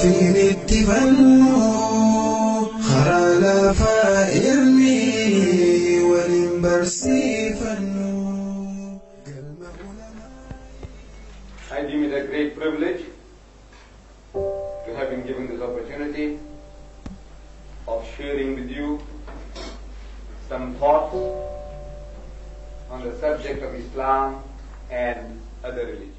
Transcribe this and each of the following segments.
Gaafiin itti fannu karaa lafaa irni waliin barsiifannu. I deem it a great privilege to have been given this opportunity of sharing with you some thoughts on the subject of Islam and other religions.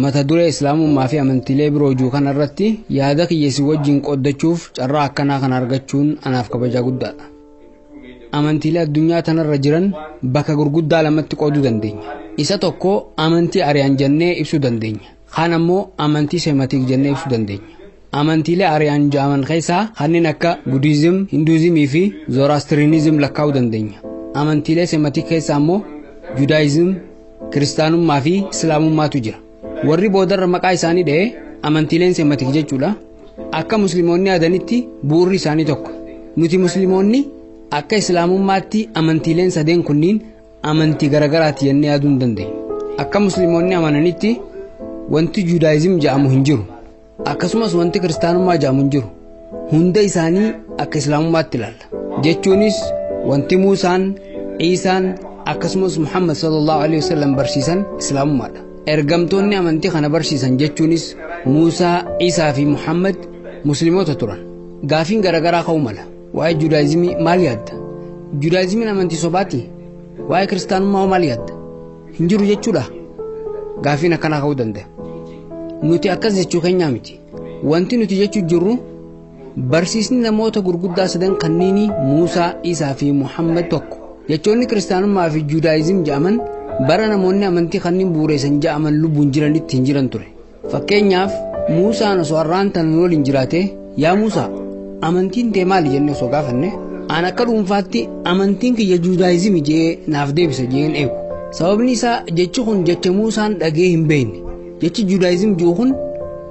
Mata duree Islaamummaa fi amantiilee biroo jiru kana irratti yaada kiyya si wajjin qooddachuuf carraa akkanaa kana argachuun anaaf kabajaa guddaadha. Amantiilee addunyaa tanarra jiran bakka gurguddaa lamatti qooduu dandeenya. Isa tokko amantii Ariyaan jennee ibsuu dandeenya. Kaan ammoo amantii Seematik jennee ibsuu dandeenya. Amantiilee Ariyaan jedhaman keessaa kanneen akka Budiizim, Hinduuzimii fi Zooraastirinizim lakkaa'uu dandeenya. Amantiilee Seematik keessaa ammoo Judaayizim, Kiristaanummaa fi Islaamummaatu jira. Warri boodarra maqaa isaanii dha'ee amantiileen Seematik jechuudha. Akka Musliimoonni yaadanitti bu'uurri isaanii tokko. Nuti Musliimoonni akka Islaamummaatti amantiileen sadeen kunniin amantii garagaraati jennee yaaduu hin dandeenyu. Akka Musliimoonni amananitti wanti Judaayizim jedhamu hin jiru. Akkasumas wanti Kiristaanummaa jedhamu hin jiru. Hunda isaanii akka Islaamummaatti ilaalla. Jechuunis wanti Muusaan, Iisaan akkasumas Muhammad sallallahu alaihi wasallam barsiisan Islaamummaadha. Ergamtoonni amantii kana barsiisan jechuunis Muusaa, Iisaa fi Muhammad Musliimoota turan. Gaafiin garagaraa ka'uu mala. Waa'ee Judaayizimii maal yaadda? Judaayizimiin amantii sobaati? Waa'ee Kiristaanummaa hoo maal yaadda? Hin jiru jechuudha? Gaafiin akkanaa ka'uu danda'a. Nuti akkas jechuu keenyaa miti. Wanti nuti jechuu jirru barsiisni namoota gurguddaa sadan kanniini Muusaa, Iisaa fi Muhammad tokko. Jechoonni Kiristaanummaa fi Judaayizim jedhaman bara namoonni amantii kanneen bu'uureessan jedhaman lubbuun jiranitti hin jiran ture. Fakkeenyaaf Muusaan osoo har'aan tana nu waliin jiraate, "Yaa Muusaa, amantiin tee maali?" jennee osoo gaafanne, an akka dhuunfaatti amantiin kiyya Judaayizimii jee naaf deebisa jeen eegu. Sababni isaa jechi kun jecha Muusaan dhagee hin beekne. Jechi Judaayizim jiru kun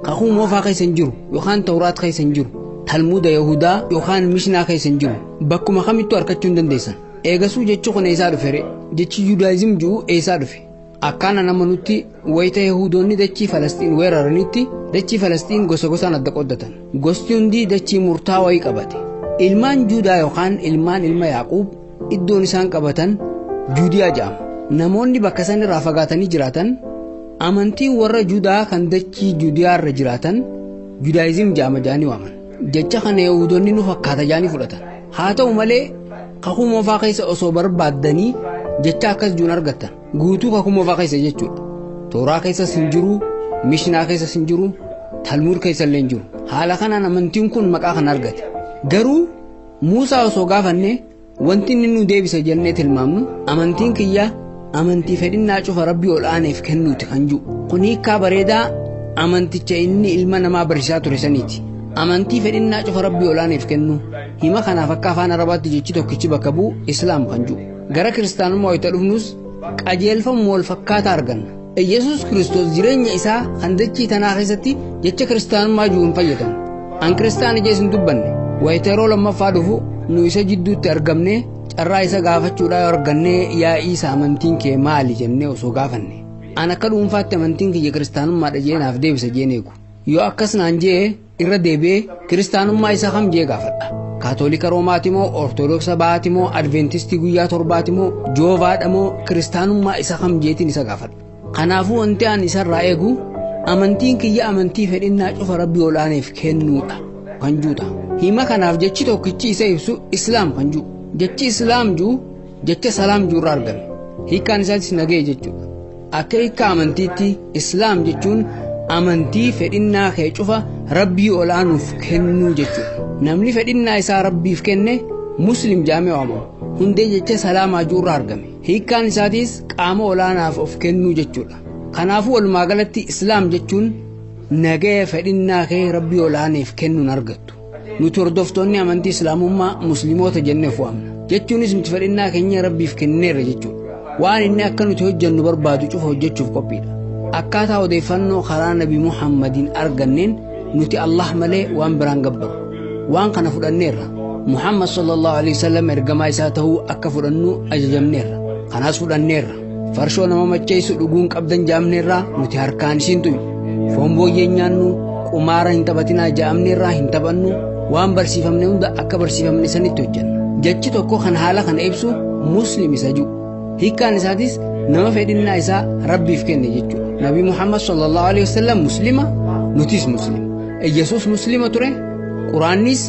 Kakuu Moofaa keessa hin jiru yookaan Tawraat keessa hin jiru. Talmuuda Yahudaa yookaan Mishnaa keessa hin jiru. Bakkuma kamittuu argachuu hin dandeessan. Eegasuu jechi kun eessaa dhufe ree? Jechi Judaayizim jiru eessaa dhufe? Akkaan nama nutti wayita Yahudoonni dachii Falastiin weeraranitti dachii Falastiin gosa gosaan adda qooddatan. Gosti hundi dachii murtaawaa wayii qabate. Ilmaan Juudaa yookaan ilmaan ilma Yaaqub iddoon isaan qabatan Juudiyaa jedhama. Namoonni bakka san irraa fagaatanii jiraatan amantiin warra Juudaa kan dachii Juudiyaa irra jiraatan Judaayizim jedhama jedhanii waaman. Jecha kana Yahudoonni nu fakkaata jedhanii fudhatan. Haa ta'u malee Kakuu Moofaa keessa osoo barbaaddanii jecha akkas jiruun argattan. Guutuu Kakuu Moofaa keessa jechuudha. Tooraa keessas hin jiru, Mishnaa keessas hin jiru, Talmuud keessa illee hin jiru. Haala kanaan amantiin kun maqaa kana argate. Garuu Muusaa osoo gaafanne wanti inni nu deebisa jennee tilmaamnu amantiin kiyya amantii fedhinnaa cufa Rabbii ol aaneef kennuuti kan jiru. Kun hiikkaa bareedaa amanticha inni ilma namaa barsiisaa ture saniiti. Amantii fedhinnaa cufa Rabbii ol aaneef kennu. Hima kanaaf akka afaan Arabaatti jechi tokkichi bakka bu'u Islaam kan jiru. Gara Kiristaanummaa wayita dhufnus qajeelfama wal fakkaataa arganna. Yesuus Kiristoos jireenya isaa kan dachii tanaa keessatti jecha Kiristaanummaa jiru hin fayyadamu. An Kiristaana jees hin dubbanne. Wayita yeroo lammaffaa dhufu nu isa jidduutti argamne carraa isa gaafachuudhaa yoo arganne, "Yaa'ii isa amantiin kee maali?" jennee osoo gaafanne. An akka dhuunfaatti amantiin kiyya Kiristaanummaadha jee naaf deebisa jeen eegu. Yoo akkas naan jee irra deebi'ee kiristaanummaa isa kam jee gaafadha. Kaatolika Roomaati moo, Ortodooksa Bahaati moo, Adventistii guyyaa torbaati moo, Joovaadha moo, kiristaanummaa isa kam jeetiin isa gaafadha. Kanaafuu wanti ani isarraa eegu amantiin kiyya amantii fedhinnaa cufa Rabbii ol'aaneef kennuudha kan juuta. Hima kanaaf jechi tokkichi isa ibsu Islaam kan jiru. Jechi Islaam jiru jecha salaam jiru irraa argame. Hiikkaan isaatis nagee jechuudha. Akka hiikkaa amantiitti Islaam jechuun amantii fedhinnaa kee cufa Rabbii ol'aanuuf kennuu jechuudha. Namni fedhinnaa isaa Rabbiif kenne Muslim jedhamee waamama. Hundee jecha salaamaa jiru irraa argame. Hiikkaan isaatis qaama olaanaaf of kennuu jechuudha. Kanaafuu walumaa galatti Islaam jechuun nagaya fedhinnaa kee Rabbii ol'aaneef kennuun argattu. Nuti hordoftoonni amantii Islaamummaa Musliimoota jenneef waamna. Jechuunis nuti fedhinnaa keenya Rabbiif kenneerra jechuudha. Waan inni akka nuti hojjennu barbaadu cufa hojjechuuf qophiidha. Akkaataa odeeffannoo karaa Nabi Muhammadiin arganneen nuti Allah malee waan biraan gabbaru. Waan kana fudhanneerra. Muhammad sallallahu alaihi wasallam ergamaa isaa ta'uu akka fudhannu ajajamneerra. Kanaas fudhanneerra. Farshoo nama macheessu dhuguun qabdan jaamneerra, nuti harkaan isiin tuqnu. Foon booyyee nyaannu, Qumaara hin taphatinaa ja'amne irraa hin taphannu. Waan barsiifamne hunda akka barsiifamne sanitti hojjenna. Jechi tokko kan haala kana ibsu muslim isa jiru. Hiikkaan isaatis nama fedhinnaa isaa Rabbiif kenne jechuudha. Nabi Muhammad sallallahu alaihi wasallam muslima, nutis muslima. Yesuus muslima ture, Quraannis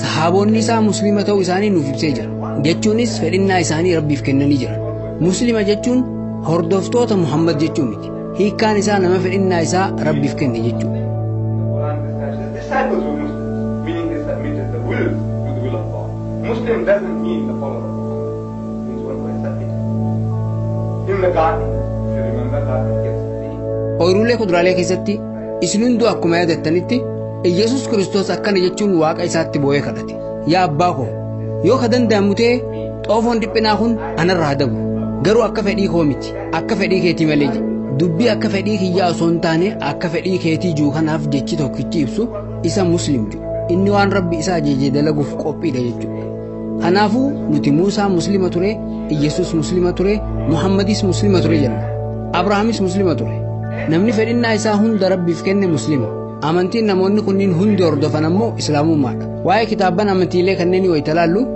sahaabonni isaa muslima ta'uu isaanii nuuf ibsee jira. Jechuunis fedhinnaa isaanii Rabbiif kennanii jiran. Muslima jechuun hordoftoota Muhammad jechuu miti. Hiikkaan isaa nama fedhinnaa isaa Rabbiif kenne jechuudha. The Quran describes his disciples were Muslims, meaning they submitted the will to the will of God. Muslim doesn't mean the follower of Muhammad. It means one who has submitted. In the garden, if you remember Garden of Gethsemane, Ooyiruulee kuduraalee keessatti isin hunduu akkuma yaadattanitti Iyyasuus Kiristoos akkana jechuun waaqa isaatti boo'ee kadhate. Yaa abbaa koo, yoo ka danda'amu ta'e xoofoon dhiphinaa kun anarraa haa dabu. Garuu akka fedhii koo miti, akka fedhii keetii malee jedhe. Dubbii akka fedhii kiyyaa osoo hin taane akka fedhii keetii jiru kanaaf jechi tokkichi ibsu isa muslim jedhu. Inni waan Rabbi isa ajaje dalaguuf qophiidha jechuudha. Kanaafuu nuti Muusaa muslima ture, Iyyasuus muslima ture, Muhammadis muslima ture jenna. Abrahaamis muslima ture. Namni fedhinnaa isaa hunda Rabbiif kenne muslima. Amantiin namoonni kunniin hundi hordofan ammoo Islaamummaadha. Waa'ee kitaabban amantiilee kanneen yoo ilaallu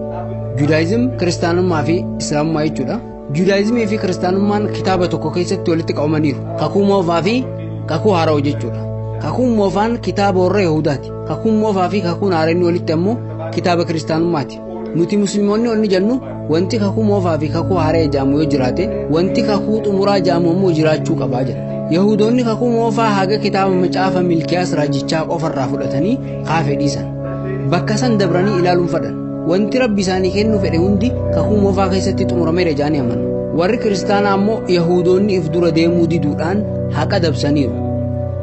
Judaayizim, Kiristaanummaa fi Islaamummaa jechuudha. Judaayizimii fi Kiristaanummaan kitaaba tokko keessatti walitti qabamaniiru. Kakuu moofaa fi kakuu haaraa jechuudha. Kakuun moofaan kitaaba warra Yahudaati. Kakuun moofaa fi kakuun haaraan walitti ammoo kitaaba Kiristaanummaati. Nuti musliimoonni onni jennu wanti kakuu moofaa fi kakuu haaraa jedhamu yoo jiraate wanti kakuu xumuraa jedhamu ammoo jiraachuu qabaa jedha. Yahudoonni kakuu moofaa haga kitaaba macaafa Milkiyaas raajichaa qofarraa fudhatanii kaafee dhiisan. Bakka san dabranii ilaaluun fedhan. Wanti Rabbi isaanii kennuu fedhe hundi kakuu moofaa keessatti xumurameera jedhanii amanu. Warri kiristaanaa ammoo Yahudoonni if dura deemuu diduudhaan haqa dabsaniiru.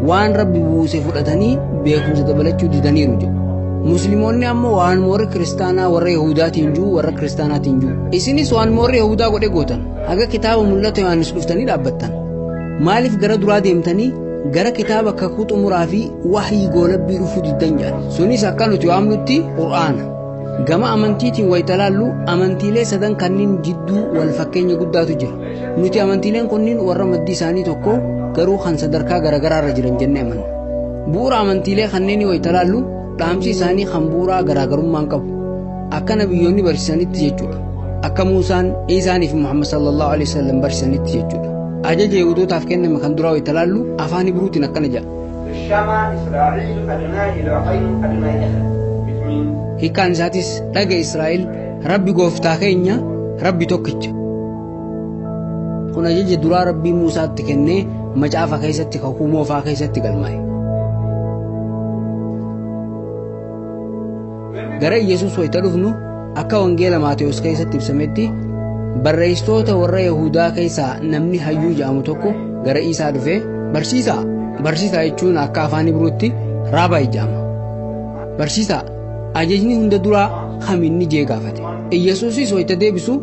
Waan Rabbi buuse fudhatanii beekumsa dabalachuu didaniiru jedhu. Musliimoonni ammoo waan warri kiristaanaa warra Yahudaatiin jiru warra kiristaanaatiin jiru. Isinis waan warri Yahudaa godhe gootan. Haga kitaaba mul'ata Yohaannis dhuftanii dhaabbattan. Maaliif gara duraa deemtanii gara kitaaba kakuu xumuraa fi wahyii goolabbii dhufuu diddan jedhan. Sunis akka nuti waamnutti Qur'aana. Gama amantiitiin wayita laallu amantiilee sadan kanneen jidduu wal fakkeenya guddaatu jira. Nuti amantiileen kunniin warra maddi isaanii tokko garuu kan sadarkaa garaagaraarra jiran jennee amanna. Bu'uura amantiilee kanneen wayita laallu dhaamsi isaanii kan bu'uuraa garaagarummaan qabu. Akka nabiyyoonni barsiisanitti jechuudha. Akka Muusaan, Iisaanii fi Muhammad sallallahu alaihi wasallam barsiisanitti jechuudha. Ajaja Yahudootaaf kenname kan duraa wayita laallu afaan Ibruutiin akkana jedha. Shama Israa'el Adonai Eloheinu Adonai Echad. Which means Hiikkaan isaatis dhaga Israa'el Rabbi gooftaa keenya Rabbi tokkicha. Kun ajaja duraa Rabbii Muusaatti kennee macaafa keessatti kakuu moofaa keessatti galmaa'e. Gara Iyyasuus wayita dhufnu akka wangeela Maatewos keessatti ibsametti barreessitoota warra Yahudaa keessaa namni hayyuu jedhamu tokko gara Iisaa dhufee barsiisaa barsiisaa jechuun akka afaan Ibruutti raabaa jedhama. Barsiisaa ajajni hunda duraa kam inni jee gaafate. Iyyasuusis wayita deebisu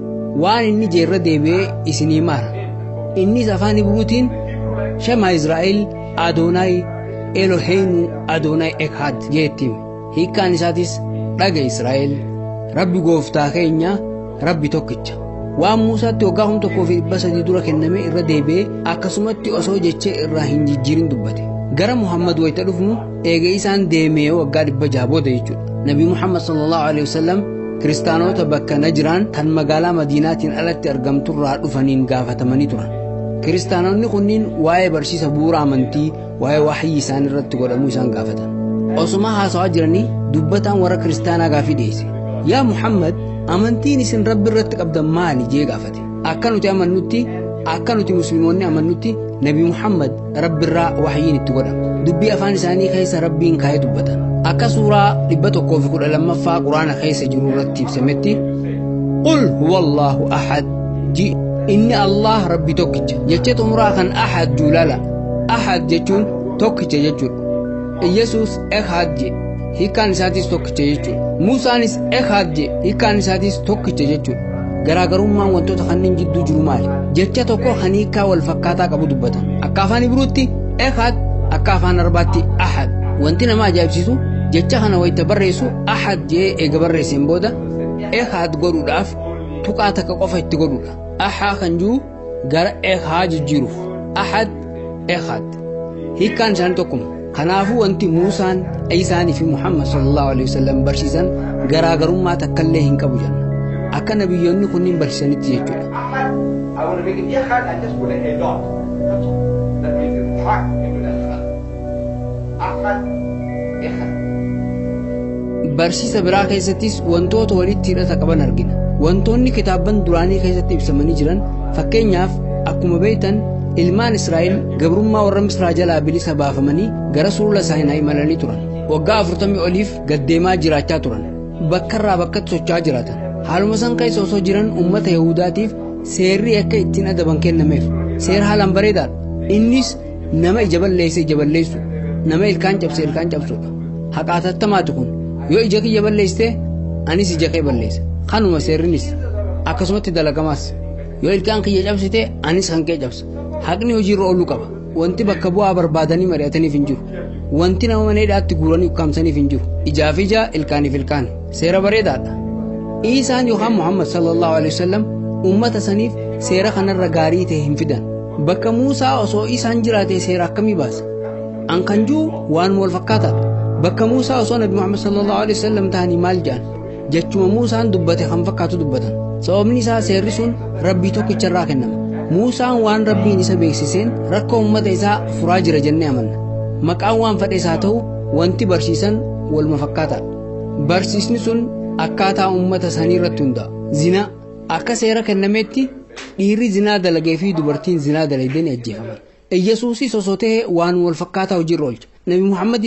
waan inni jeerra deebi'ee isinii maara. Innis afaan Ibruutiin Shema Israa'el Adoonaay Eloheenu Adoonaay Echad jee itti hime. Hiikkaan isaatis dhaga Israa'el Rabbi gooftaa keenya Rabbi tokkicha. Waan Muusaatti waggaa 1300 dura kenname irra deebi'ee akkasumatti osoo jechee irraa hin jijjiirin dubbate. Gara Muhammad wayita dhufnu eega isaan deemee waggaa 600 booda jechuudha. Nabi Muhammad sallallahu alaihi wasallam kiristaanota bakka Najraan kan magaalaa Madiinaatiin alatti argamturraa dhufaniin gaafatamanii turan. Kiristaanonni kunniin waa'ee barsiisa bu'uura amantii, waa'ee wahyii isaan irratti godhamuu isaan gaafatan. Osuma haasawaa jiranii dubbataan warra kiristaanaa gaafii dhiyeesse. Yaa Muhammad, amantiin isin Rabbi irratti qabdan maali jee gaafate. Akka nuti amannutti, akka nuti musliimoonni amannutti Nabi Muhammad Rabbi irraa wahyiin itti godhama. Dubbii afaan isaanii keessa Rabbiin kaa'ee dubbatan. Akka suuraa 112ffaa Quraana keessa jiru irratti ibsametti Qul huwa Allahu ahad ji inni Allah Rabbi tokkicha. Jecha xumuraa kan ahad juulala. Ahad jechuun tokkicha jechuudha. Iyyasuus Echad je hiikkaan isaatis tokkicha jechuudha. Muusaanis Echad je hiikkaan isaatis tokkicha jechuudha. Garaagarummaan wantoota kanneen jidduu jiru maali? Jecha tokko kan hiikkaa wal fakkaataa qabu dubbatan. Akka afaan Ibruutti Echad, akka afaan Arbaatti Ahad. Wanti nama ajaa'ibsiisu jecha kana wayita barreessu Ahad jee eega barreesseen booda Echad godhuudhaaf tuqaa takka qofa itti godhuudha. Ahaa kan jiru gara Echaa jijjiiruuf. Ahad, Echad. Hiikkaan isaanii tokkuma. Kanaafuu wanti Muusaan, Iisaanii fi Muhammad sallallahu alaihi wasallam barsiisan garaagarummaa takkallee hin qabu jenna. Akka nabiyyoonni kunniin barsiisanitti jechuudha. Ahad, I want to make it Echad, I just put a dot. That's all. That means it's ha into that ha. Ahad, Echad. Barsiisa biraa keessattis wantoota walitti hidhata qaban argina. Wantoonni kitaabban duraanii keessatti ibsamanii jiran, fakkeenyaaf, akkuma beektan ilmaan Israa'el gabrummaa warra Misraa jalaa bilisa baafamanii gara sulula Saayinaa imalanii turan. Waggaa 40 oliif gaddeemaa jiraachaa turan. Bakkarraa bakkatti socho'aa jiraatan. Haaluma san keessa osoo jiran uummata Yahudaatiif seerri akka ittiin adaban kennameef. Seera haalaan bareedaadha. Innis nama ija balleesse ija balleessu, nama ilkaan cabse ilkaan cabsuudha. Haqaatattamaati kun. Yoo ija kiyya balleessite, anis ija kee balleessa. Kanuma seerrinis akkasumatti dalagamaas. Yoo ilkaan kiyya cabsite, anis kan kee cabsa. Haqni hojiirra ooluu qaba. Wanti bakka bu'aa barbaadanii mari'ataniif hin jiru. Wanti nama mana hidhaatti guuranii ukkaamsaniif hin jiru. Ijaaf ija, ilkaaniif ilkaan. Seera bareedaadha. Iisaan yookaan Muhammad sallallahu alaihi wasallam uummata saniif seera kanarra gaarii ta'e hin fidan. Bakka Muusaa osoo isaan jiraate seera akkamii baasa? An kan jiru waan wal fakkaataadha. Bakka Muusaa osoo Nabi Muhammad sallallahu alaihi wasallam ta'anii maal jedhan? Jechuma Muusaan dubbate kan fakkaatu dubbatan. Sababni isaa seerri sun Rabbii tokkicharraa kennama. Muusaan waan Rabbiin isa beeksiseen rakkoo uummata isaa furaa jira jennee amanna. Maqaan waan fedhes haa ta'u, wanti barsiisan waluma fakkaataadha. Barsiisni sun akkaataa uummata sanii irratti hundaa'a. Zinaa akka seera kennameetti dhiirri zinaa dalagee fi dubartiin zinaa dalagdee ni ajjeefaman. Iyyasuusis osoo ta'e waan wal fakkaataa hojiirra oolcha. Nabi Muhammad.